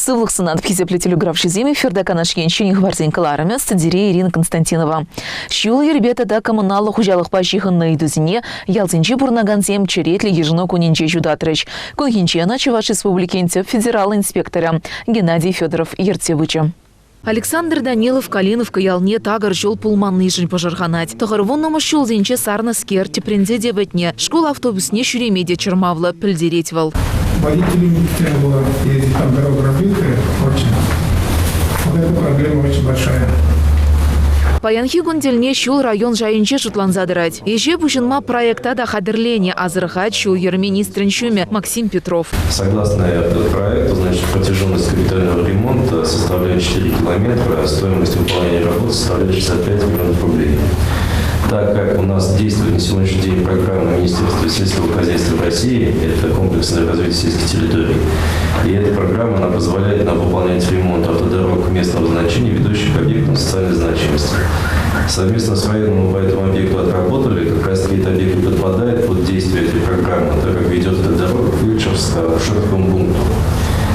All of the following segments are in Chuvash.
Сывлӑх сунатӑп, хисеплӗ телеграфҫӑсем, эфирта Канаш ен ҫӗнӗ хыпарсен кӑларӑмӗ, студире Ирина Константинова. Ҫул-йӗрпе тата коммуналлӑ хуҫалӑхпа ҫыхӑннӑ ыйтусене ялсенче пурӑнакансем черетлӗ йышӑну кунӗнче ҫутатрӗҫ. Кунхинче ӑна Чӑваш Республикин тӗп федераллӑ инспекторӗ Геннадий Федоров ертсе пычӗ. Александр Данилов Калиновка ялне такӑр ҫул пулманнишӗн пӑшӑрханать. Тӑхӑрвуннӑмӗш ҫулсенче сарнӑскер тӗпренсе те пӗтнӗ. Шкул автобусне ҫӳреме те чӑрмавлӑ, пӗлтерет вӑл. Водители не было ездить, там дорога разбитая очень. Вот эта проблема очень большая. Паянхи кун тӗлне ҫул район шайӗнче шутланса тӑрать. Ӗҫе пуҫӑнма проекта та хатӗрленӗ, асӑрхать ҫул-йӗр министрӗн ҫумӗ Максим Петров. Согласно этому проекту, значит, протяженность капитального ремонта составляет 4 километра, стоимость выполнения работ составляет 65 миллионов рублей. Так как у нас действует на сегодняшний день программа Министерства сельского хозяйства России, это комплексное развитие сельских территорий, и эта программа она позволяет нам выполнять ремонт автодорог местного значения, ведущих к объектам социальной значимости. Совместно с районом мы по этому объекту отработали, как раз таки этот объект подпадает под действие этой программы, так как ведет эта дорога к фельдшерско-акушерскому пункту.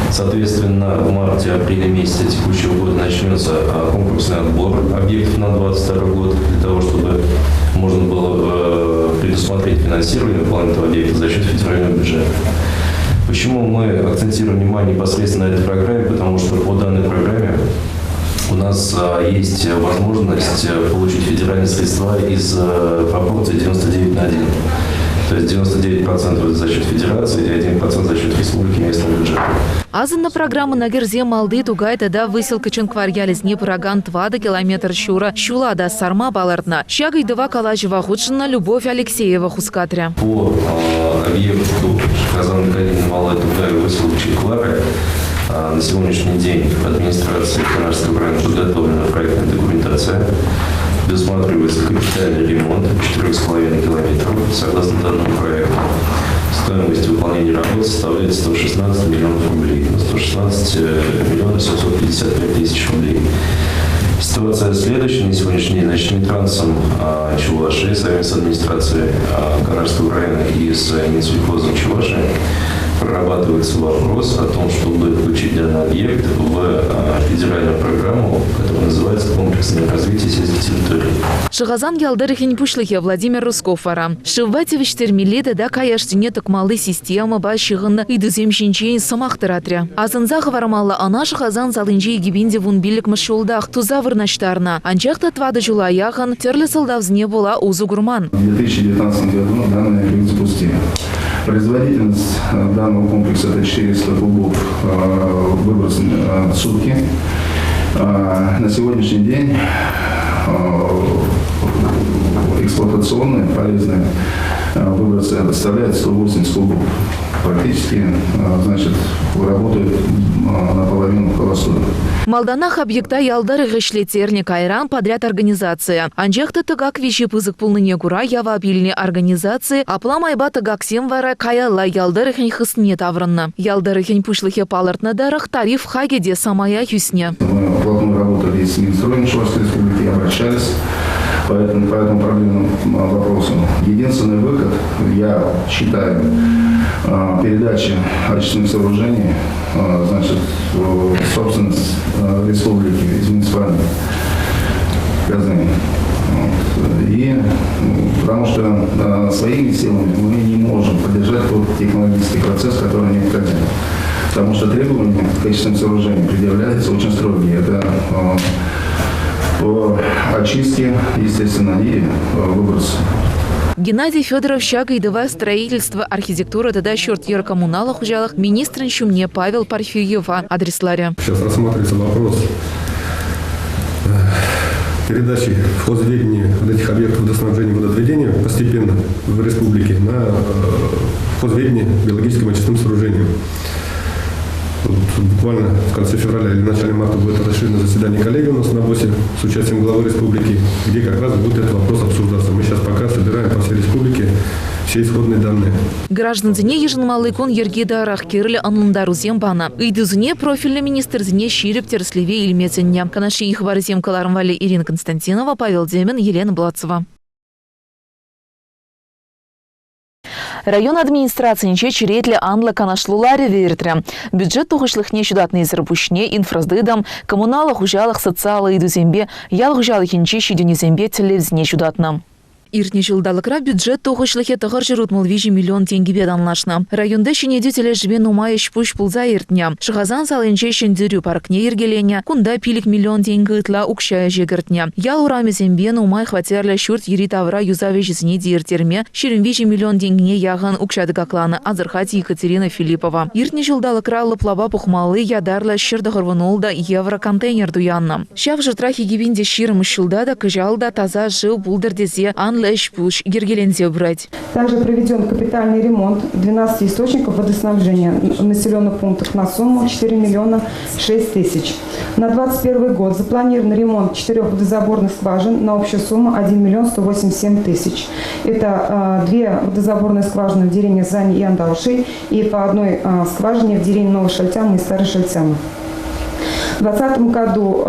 Соответственно, в марте-апреле месяце текущего года начнется конкурсный отбор объектов на 2022 год, для того, чтобы можно было предусмотреть финансирование выполнения этого объекта за счет федерального бюджета. Почему мы акцентируем внимание непосредственно на этой программе? Потому что по данной программе у нас есть возможность получить федеральные средства из пропорции 99 на 1. То есть 99% за счет федерации и 1% за счет республики местного бюджета. Асӑннӑ программӑна кӗрсе Малти Тукай тата Выселка Чӑнквар ялӗсене пыракан тӑватӑ километр ҫурӑ ҫула та сарма палӑртнӑ. Ҫак ыйтӑва калаҫӑва хутшӑннӑ Любовь Алексеева хускатрӗ. По объекту Казан-Калинин Малый Тугай Выселок Ченквары на сегодняшний день в администрации Канашского района подготовлена проектная документация. Предусматривается капитальный ремонт 4,5 километров согласно данному проекту. Стоимость выполнения работ составляет 116 миллионов рублей. 116 миллионов 755 тысяч рублей. Ситуация следующая на сегодняшний день. Значит, Минтрансом Чувашии, совместно с администрацией Канашского района и с Минсельхозом Чувашии прорабатывается вопрос о том, чтобы включить данный объект в федеральную программу, которая называется «Комплексное развитие сельских территорий». Шӑхасан ял тӑрӑхӗн пуҫлӑхӗ Владимир Руссков вара шывпа тивӗҫтермелли тата каяшсене тӑкмалли системӑпа ҫыхӑннӑ ыйтусем ҫинчен сӑмах тӑратрӗ. Асӑнса хӑвармалла, ӑна Шӑхасан салинче 2015-мӗш ҫултах туса вырнаҫтарнӑ. Анчах та тӑватӑ ҫула яхӑн тӗрлӗ сӑлтавсене пула усӑ курман. В 2019 году данный объект запустили. Производительность данного комплекса это 400 кубов выброс в сутки. На сегодняшний день эксплуатационные полезные выбросы составляют 180 кубов. Практически, значит, работают наполовину холостую. Малтанах объекта ял тӑрӑх ӗҫлеттернӗ, кайран подряд организацийӗ. Анчах та тӑкак виҫи пысӑк пулнине кура явап илнӗ организаци апла майпа тӑкаксем вара каялла ял тӑрӑхӗн хыснине таврӑннӑ. Ял тӑрӑхӗн пуҫлӑхӗ палӑртнӑ тӑрӑх, тариф хакӗ те самаях ӳснӗ. Мы плотно работали с Минстроем Чувашской Республики, обращались по этому, по этому проблемному вопросу. Единственный выход, я считаю, передача очистных сооружений, значит, собственность республики из муниципальной казны. Вот. И потому что своими силами мы не можем поддержать тот технологический процесс, который необходим. Потому что требования к качественным сооружениям предъявляются очень строгие. Это по очистке, естественно, и выброс. Геннадий Федоров ҫак ыйтӑва строительство, архитектура тата ҫурт-йӗр коммуналлӑ хуҫалӑх министрӗн ҫумне Павел Порфирьева адресларӗ. Сейчас рассматривается вопрос передачи в хозведение вот этих объектов водоснабжения и водоотведения постепенно в республике на хозведение биологическим очистным сооружениям. Вот буквально в конце февраля или начале марта будет расширенное заседание коллегии у нас на БОСе с участием главы республики, где как раз будет этот вопрос обсуждаться. Мы сейчас пока собираем по всей республике все исходные данные. Граждансене йышӑнмалли кун йӗрки тӑрӑх кирлӗ ӑнлантарусем панӑ. Ыйтусене профильлӗ министрсене ҫирӗп тӗрӗслеве илме сӗннӗ. Канашри хыпарсем кӑларӑм валли Ирина Константинова, Павел Демин, Елена Блацева. Район администрацийӗнче черетлӗ анлӑ канашлу ларӑвӗ иртрӗ. Бюджет тухӑҫлӑхне ҫутатнисӗр пуҫне инфратытӑм, коммуналлӑ хуҫалӑх социаллӑ ыйтусемпе ял хуҫалӑхӗнчи ҫитӗнӳсемпе тӗллевсене ҫутатнӑ. Иртнӗ ҫулталӑкра бюджет тухӑҫлӑхӗ 963 миллион тенкӗпе танлашнӑ. Районта ҫӗнетӳ тӗлӗшӗпе нумай ӗҫ-пуҫ пулса иртнӗ. Шӑхасан салинче Ҫӗнтерӳ паркне йӗркеленӗ, кунта 5 миллион тенкӗ ытла укҫа ӗҫе кӗртнӗ. Ял урамӗсемпе нумай хваттерлӗ ҫурт йӗри-тавра юсав ӗҫӗсене те ирттерме 23 миллион тенкӗне яхӑн укҫа тӑкакланӑ, асӑрхать Екатерина Филиппова. Иртнӗ ҫулталӑкра лӑплава пухмалли ятарлӑ 196 евро контейнер туяннӑ. Ҫав шутрах 2020 ҫулта та кӑҫал та таса шыв пултӑр тесе анлӑ ӗҫ-пуҫ йӗркеленсе пырать. Также проведен капитальный ремонт 12 источников водоснабжения в населенных пунктах на сумму 4 миллиона 6 тысяч. На 2021 год запланирован ремонт четырех водозаборных скважин на общую сумму 1 миллион 187 тысяч. Это две водозаборные скважины в деревне Зани и Андауши и по одной скважине в деревне Новый Шальтяма и Старый Шальтяма. В 2020 году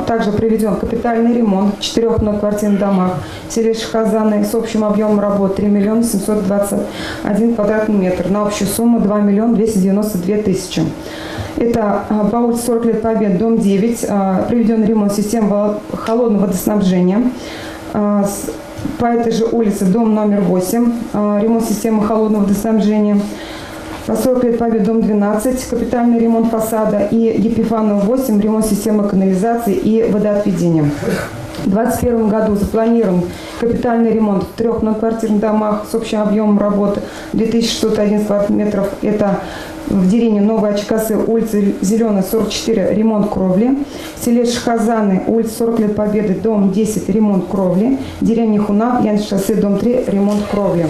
также проведен капитальный ремонт в четырех многоквартирных домах в селе Шихазаны с общим объемом работ 3 миллиона 721 квадратный метр на общую сумму 2 миллиона 292 тысячи. Это по улице 40 лет Победы, дом 9, проведен ремонт системы холодного водоснабжения. По этой же улице дом номер 8, ремонт системы холодного водоснабжения. По 40 лет Победы, дом 12, капитальный ремонт фасада и Епифанова 8, ремонт системы канализации и водоотведения. В 2021 году запланирован капитальный ремонт в трех многоквартирных домах с общим объемом работы 2611 квадратных метров. Это в деревне Новые Очкасы, улица Зеленая, 44, ремонт кровли. В селе Шихазаны, улица 40 лет Победы, дом 10, ремонт кровли. В деревне Хунав, Янь шоссе, дом 3, ремонт кровли.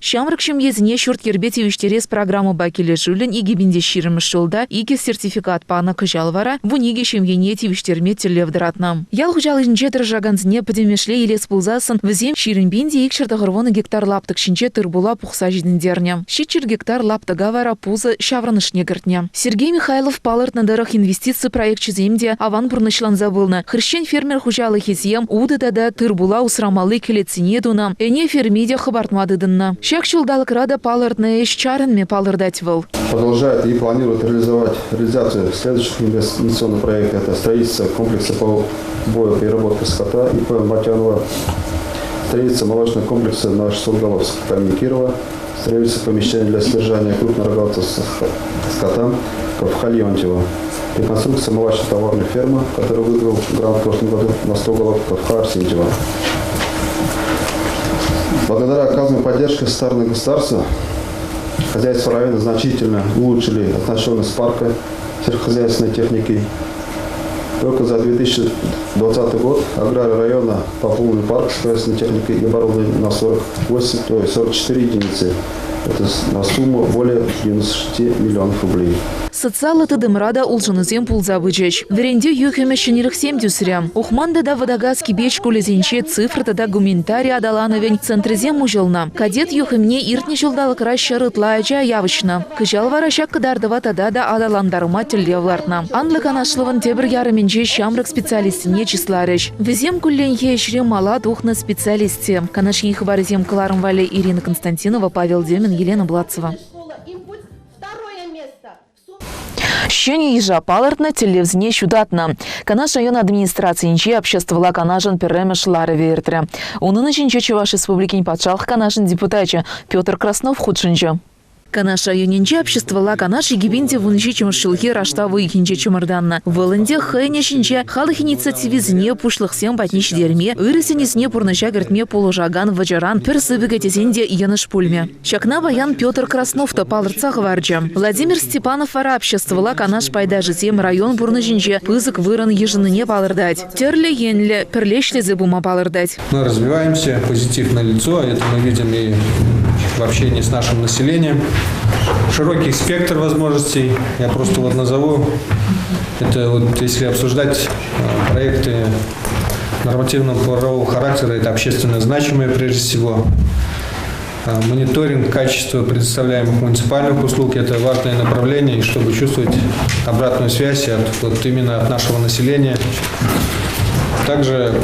Ҫамрӑк ҫемьесене ҫурт-йӗрпе тивӗҫтерес программӑпа килӗшӳллӗн 2020 ҫулта икӗ сертификат панӑ, кӑҫал вара 12 ҫемьене тивӗҫтерме тӗллев тӑратнӑ. Ял хуҫалӑхӗнче тӑрӑшакансене пӗтӗмӗшле илес пулсассӑн вӗсем 20 290 гектар лаптӑк ҫинче тыр-пула пухса ҫитӗнтернӗ. 700 гектар лаптӑка вара пусӑ ҫаврӑнӑшне кӗртнӗ. Сергей Михайлов палӑртнӑ тӑрӑх инвестици проекчӗсем те аван пурнӑҫланса пынӑ. Хресчен фермер хуҫалӑхӗсем утӑ тата тыр-пула усрамалли кӗлетсене тунӑ, ӗне ферми те хӑпартма тытӑннӑ. Ҫак ҫулталӑкра та палӑртнӑ ӗҫ чарӑнмӗ палӑртать вӑл. Продолжает и планирует реализовать реализацию следующих инвестиционных проектов. Это строительство комплекса по убою переработке скота ИП Матянова, строительство молочного комплекса на 600 голов в Кирова, строительство помещений для содержания крупнорогатого скота в Леонтьево, реконструкция молочно-товарной фермы, которая выиграл грант в прошлом году на 100 голов в Арсентьево. Благодаря оказанной поддержке со стороны государства хозяйства района значительно улучшили оснащенность парка сельскохозяйственной техники. Только за 2020 год аграрии района пополнили парк сельскохозяйственной техники и оборудования на 48, то есть 44 единицы. Это на сумму более 96 миллионов рублей. Социаллӑ тытӑмра та улшӑнусем пулса пычӗҫ. Вӗрентӳ юхӑмӗ ҫӗнӗлӗхсем тӳсрӗ. Ухман тата Вӑтакас Кипеч шкулӗсенче цифра тата гуманитари аталанӑвӗн центрӗсем уҫӑлнӑ. Кадет юхӑмне иртнӗ ҫулталӑкра 100 ытла ача явӑҫнӑ. Кӑҫал вара ҫак кӑтартӑва тата та аталантарма тӗллев лартнӑ. Анлӑ канашлӑвӑн тепӗр ярӑмӗнче ҫамрӑк специалистсене чысларӗҫ. Вӗсем кулленхи ӗҫре мала тухнӑ специалистсем. Канаш ен хыпарӗсем кӑларӑм валли Ирина Константинова, Павел Демин, Елена Блацева. Ҫӗнӗ йыша палӑртнӑ, тӗллевсене ҫутатнӑ. Канаш район администрацийӗнче обществӑлла канашӑн пӗрремӗш ларӑвӗ иртрӗ. Унӑн ӗҫӗнче Чӑваш Республикин Патшалӑх Канашӗн депутачӗ Петр Краснов хутшӑнчӗ. Канаш районӗнче обществӑлла канаш 2017 ҫулхи раштав уйӑхӗнче чӑмӑртаннӑ. Вӑл ӗнтӗ хӑйӗн ӗҫӗнче халӑх инициативисене пуҫлӑхсем патне ҫитерме, ырӑ сӗнӳсене пурнӑҫа кӗртме пулӑшакан вӑчӑран пӗр сыпӑкӗ тесен те йӑнӑш пулмӗ. Ҫакна паян Петр Краснов та палӑртса хӑварчӗ. Владимир Степанов вара обществӑлла канаш пайташӗсем район пурнӑҫӗнче пысӑк вырӑн йышӑннине палӑртать. Тӗрлӗ енлӗ пӗрле ӗҫлесе пыма палӑртать. Мы развиваемся, позитив налицо, это мы видим и в общении с нашим населением. Широкий спектр возможностей, я просто вот назову. Это вот если обсуждать проекты нормативно-правового характера, это общественно значимые прежде всего. Мониторинг качества предоставляемых муниципальных услуг – это важное направление, и чтобы чувствовать обратную связь от, вот именно от нашего населения. Также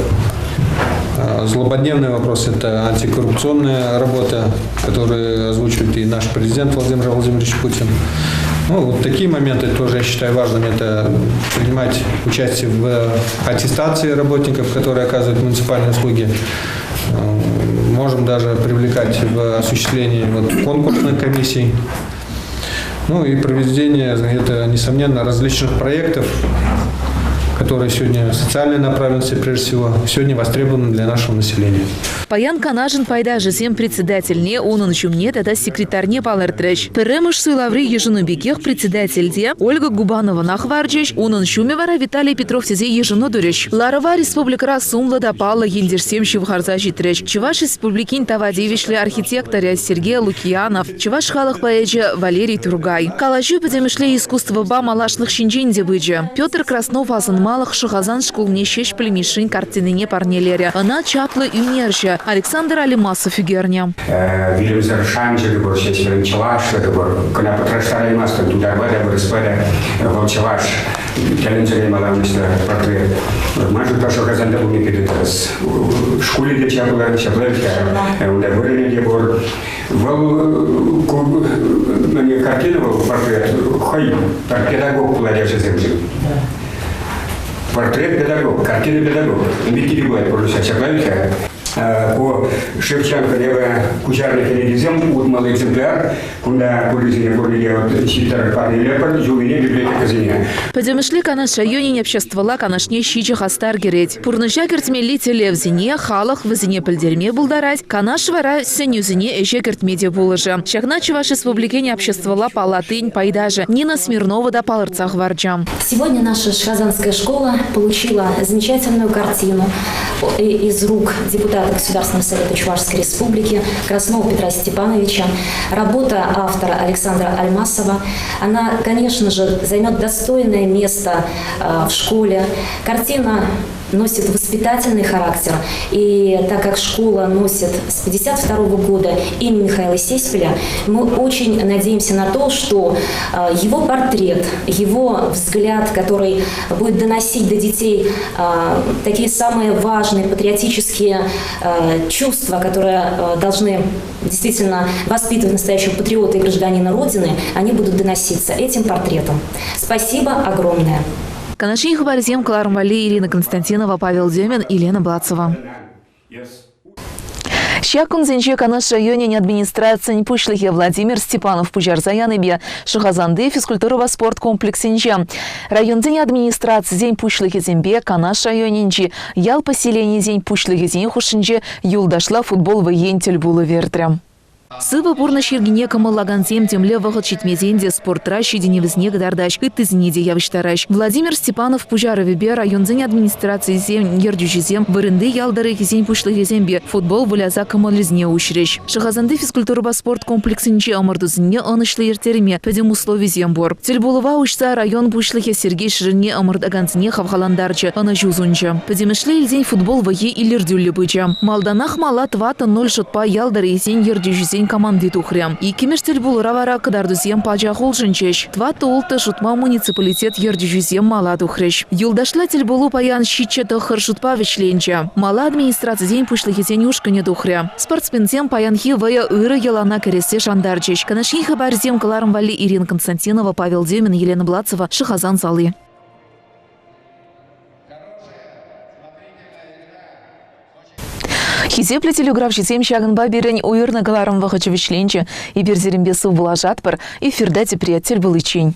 Злободневный вопрос – это антикоррупционная работа, которую озвучивает и наш президент Владимир Владимирович Путин. Ну, вот такие моменты тоже я считаю важными. Это принимать участие в аттестации работников, которые оказывают муниципальные услуги. Можем даже привлекать в осуществлении вот, конкурсных комиссий. Ну и проведение, это, несомненно, различных проектов, которые сегодня социальной направленности, прежде всего, сегодня востребованы для нашего населения. Паян Канашӑн пайташӗсем председательне, унӑн ҫумне тата секретарьне палӑртрӗҫ. Пӗрремӗш суйлаври йышӑну пекех председательте Ольга Губановӑна хӑварчӗҫ, унӑн ҫумӗ вара Виталий Петров тесе йышӑну турӗҫ. Ларӑва республикӑра сумлӑ та паллӑ ентешсем ҫывхарса ҫитрӗҫ. Чӑваш Республикин тава тивӗҫлӗ архитекторӗ Сергей Лукианов, Чӑваш халӑх поэчӗ Валерий Туркай. Калаҫу пӗтӗмӗшле искусствӑпа малашлӑх ҫинчен те пычӗ. Петр Краснов асӑнмалӑх Шӑхасан шкулне Ҫеҫпӗл Мишшин картинине парнелерӗ. Ӑна чаплӑ ӳнерҫӗ Александр Алимасов ӳкернӗ. Вилӗмсӗр шанчӑкӗ пур, Ҫеҫпӗлӗн чӑвашлӑхӗ пур. Кӑна пӑтраштараймастӑн тутарпа та, вырӑспа та вӑл чӑваш. Тӗлӗнсе каймалла ӑнӑҫлӑ портрет. Ман шутпа Шӑхасан та пулни питӗ тӗрӗс. Шкулӗ те чаплӑ, ҫапла унта вырӑнӗ те пур. Вӑл ку мӗне картина вӑл портрет хӑй пӗр педагог пулать ачасемшӗн. Портрет педагог, картина педагог. Микки пулать пурнӑҫа ҫапла ведь-ха. Ку Шевченко эпӗ куҫарнӑ кӗнекесем утмалли экземпляр. Кунта пуррисене пурне вот ҫиттӗр парнелепӗр, юлине библиотекӑсене. Пӗтӗмӗшле Канаш районӗн обществӑлла канашне ҫичӗ хастар кӗрет. Пурнӑҫа кӗртмелли тӗллевсене халӑх вӗсене пӗлтерме пултарать, Канаш вара сӗнӳсене ӗҫе кӗртме те пулӑшӗ. Ҫакна Чӑваш Республикин Обществӑлла палатин пайташӗ Нина Смирнова та палӑртса хӑварчӗ. Сегодня наша Шхазанская школа получила замечательную картину из рук депутата Государственного совета Чувашской Республики Краснова Петра Степановича. Работа автора Александра Альмасова. Она, конечно же, займет достойное место в школе. Картина носит воспитательный характер. И так как школа носит с 1952 года имя Михаила Сеспеля, мы очень надеемся на то, что его портрет, его взгляд, который будет доносить до детей такие самые важные патриотические чувства, которые должны действительно воспитывать настоящего патриота и гражданина Родины, они будут доноситься этим портретом. Спасибо огромное. Канаш ен хыпарӗсем кӑларӑм валли Ирина Константинова, Павел Демин, Елена Блацева. Ҫак кунсенче Канаш районӗн администрацийӗн пуҫлӑхӗ Владимир Степанов пуҫарса янипе Шӑхасанти физкультурӑпа спорт комплексӗнче районсен администрацисен пуҫлӑхӗсемпе Канаш районӗнчи ял поселенийӗсен пуҫлӑхӗсен хушшинче юлташла футбол вӑййин тӗлпулӑвӗ иртрӗ. Сывӑ пурнӑҫ йӗркине кӑмӑллакансем темле вӑхӑт ҫитмесен те спортра ҫитӗнӗвӗсене кӑтартаҫ, ыттисене те явӑҫтараҫ. Владимир Степанов пуҫарӑвӗпе районсен администрацийӗсен ертӳҫисем вырӑнти ял тӑрӑхӗсен пуҫлӑхӗсемпе футбол выляса кӑмӑлӗсене уҫрӗҫ. Шӑхасанти физкультурӑпа спорт комплексӗнче ӑмӑртусене ӑнӑҫлӑ ирттерме пӗтӗм условисем пур. Тӗлпулӑва уҫса район пуҫлӑхӗ Сергей Ширинне ӑмӑртакансене хавхалантарчӗ, ӑнӑҫу сунчӗ. Пӗтӗмӗшле илсен футбол вӑййи илӗртӳллӗ пычӗ. Малтанах мала 4-0 шутпа ял тӑрӑхӗсен ертӳҫисен команди тухрӗ. Иккӗмӗш тӗлпулура вара кӑтартусем пачах улшӑнчӗҫ. Тӑваттӑ-улттӑ шутпа муниципалитет ертӳҫисем мала тухрӗҫ. Юлташла тӗлпулу паян ҫиччӗ-тӑххӑр шутпа вӗҫленчӗ. Мала администрацисен пуҫлӑхӗсен ушкӑнӗ тухрӗ. Спортсменсем паянхи вӑйӑ ырӑ йӑлана кӗрессе шантарчӗҫ. Канаш ен хыпарӗсем кӑларӑм валли Ирина Константинова, Павел Демин, Елена Блацева, Шӑхасан сали. Хисеплӗ телеграфҫӑсем ҫакӑнпа пирӗн уйӑрнӑ кӑларӑм вӑхӑчӗ вӗҫленчӗ. Эпир сирӗнпе сывпуллашатпӑр. Эфирта тепре тӗл пуличчен.